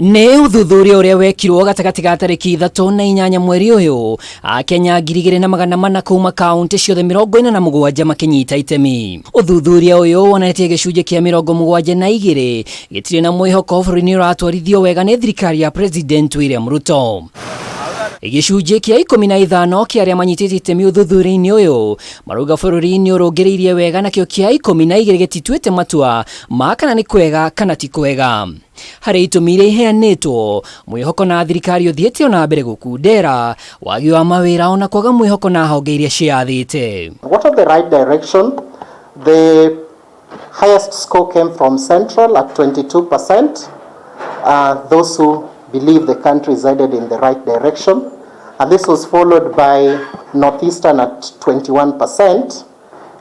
Nĩ ũthuthuria ũrĩa wekirwo gatagatĩ ga tarĩki 3 na 8 mweri ũyũ, Akenya 2400 kuma kaunti ciothe 47 makĩnyita itemi. Ũthuthuria ũyũ wonanĩtie gĩcunjĩ kĩa 72 gĩtirĩ na mwĩhoko bũrũri nĩ ũratwarithio wega nĩ thirikari ya President William Ruto. Gĩcunjĩ kĩa 15 kĩa arĩa manyitĩte itemi ũthuthuria-inĩ ũyũ marauga bũrũri nĩ ũrũngĩrĩirie wega, nakĩo kĩa 12 gĩtituĩte matua ma kana nĩ kwega kana ti kwega. Harĩ itũmi iria iheanĩtwo, mwĩhoko na thirikari ũthiĩte ona mbere gũkundera, wagi wa mawĩra ona kwaga mwĩhoko na honge iria ciathĩte. What of the right direction? The highest score came from Central at 22%. Those who believe the country is headed in the right direction. And this was followed by Northeastern at 21%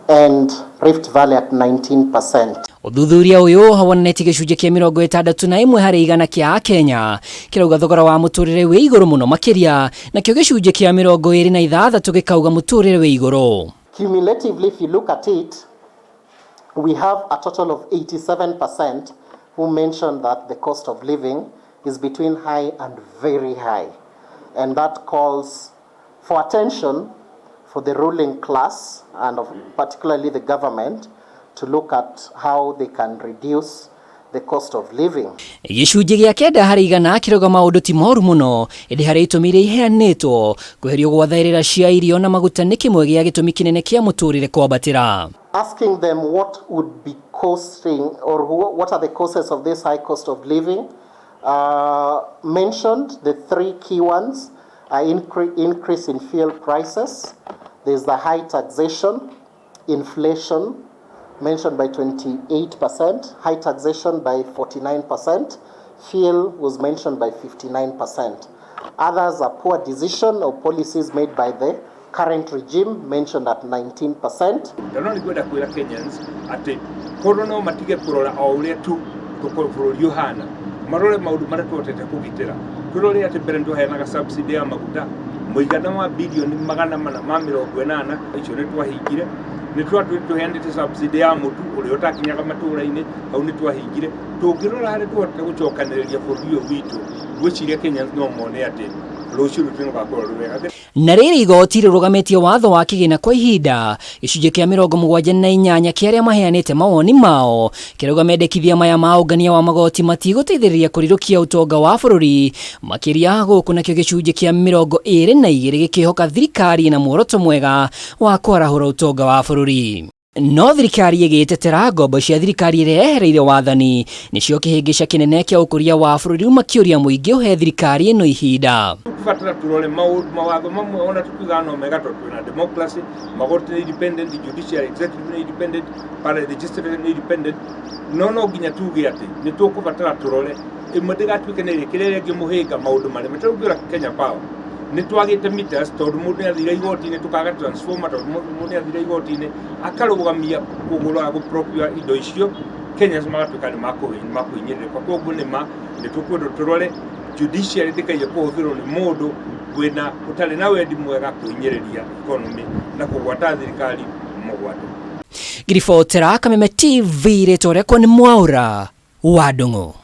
and Rift Valley at 19%. Ũthuthuria ũyũ wonanĩtie gĩcunjĩ kĩa 61% kĩa Akenya kĩrauga thogora wa mũtũrĩre wĩ igũrũ mũno makĩria, nakĩo gĩcunjĩ kĩa 26 gĩkauga mũtũrĩre wĩ igũrũ. Cumulatively, if you look at it, we have a total of 87% who mentioned that the cost of living is between high and very high. And that calls for attention for the ruling class and of particularly the government to look at how they can reduce the cost of living. Gĩcunjĩ gĩa 9% kĩrauga maũndũ ti moru mũno, ĩndĩ harĩ itũmi iria iheanĩtwo, kweherio gwa thaĩrĩra cia irio na maguta nĩ kĩmwe gĩa gĩtũmi kĩnene kĩa mũtũrĩre kwambatĩra. Asking them what would be costing or what are the causes of this high cost of living, mentioned the three key ones are increase in fuel prices, there's the high taxation, inflation mentioned by 28%, high taxation by 49%, fuel was mentioned by 59%. Others are poor decision or policies made by the current regime mentioned at 19%. Na no nĩ ngwenda kwĩra Kenyans atĩ korwo no matige kũrora o ũrĩa tu bũrũri ũhana, marore maũndũ marĩa tũhotete kũgitĩra. Tũrore atĩ mbere nĩ twaheanaga subsidy ya maguta mũigana wa bilioni 480, icio nĩ twahingire. Nĩ tũheanĩte subsidy ya mũtu ũrĩa ũtakinyaga matũũra-inĩ, hau nĩ twahingire. Tũngĩrora harĩa tũhotete gũcokanĩrĩria bũrũri ũyũ witũ, ngwĩciria Kenyans no mone atĩ rũciũ rwitũ nĩ rũgakorwo rwĩ wega. Na rĩrĩ igoti rĩrũgamĩtie watho wa kĩgĩna kwa ihinda, gĩcunjĩ kĩa 78 kĩa arĩa maheanĩte mawoni mao kĩrauga mendekithia maya ma ũngania wa magoti matigũteithĩrĩria kũrirũkia ũtonga wa bũrũri makĩria gũkũ, nakĩo gĩcunjĩ kĩa 22 gĩkĩhoka thirikari na muoroto mwega wa kwarahũra ũtonga wa bũrũri. No thirikari ĩgĩtetera ngombo cia thirikari ĩrĩa yehereire wathani nĩcio kĩhĩngĩca kĩnene kĩa ũkũria wa bũrũri, makĩũria mũingĩ ũhe thirikari ĩno ihinda. Tũbatara tũrore maũndũ mawatho mamwe ona tukiugaga no mega tondũ twĩna democracy, magoti nĩ independent, judiciary, executive nĩ independent, legislative nĩ independent, no nginya tuge atĩ nĩ tũkũbatara tũrore ĩmwe ndĩgatuĩke nĩ ĩrĩkĩrĩa ĩrĩa ĩngĩ mũhĩnga maũndũ marĩa tarĩu ũngĩrora Kenya Power, nĩ twagĩte meters tondũ mũndũ nĩ athire igoti-inĩ, tũkaga transformer tondũ mũndũ nĩ athire igoti-inĩ akarũgamia kũgũra, gũprocure indo icio. Kenyans magatuĩka nĩ makũhinyĩrĩrĩka. Koguo nĩ ma nĩ tũkwendwo tũrore judiciary ndĩkaiye kũhũthĩrwo nĩ mũndũ wĩna ũtarĩ na wendi mwega kũhinyĩrĩria economy na kũgwata thirikari mũgwate. Ngiribotera Kameme TV, rĩtwa rĩakwa nĩ Mwaũra wa Ndung'u.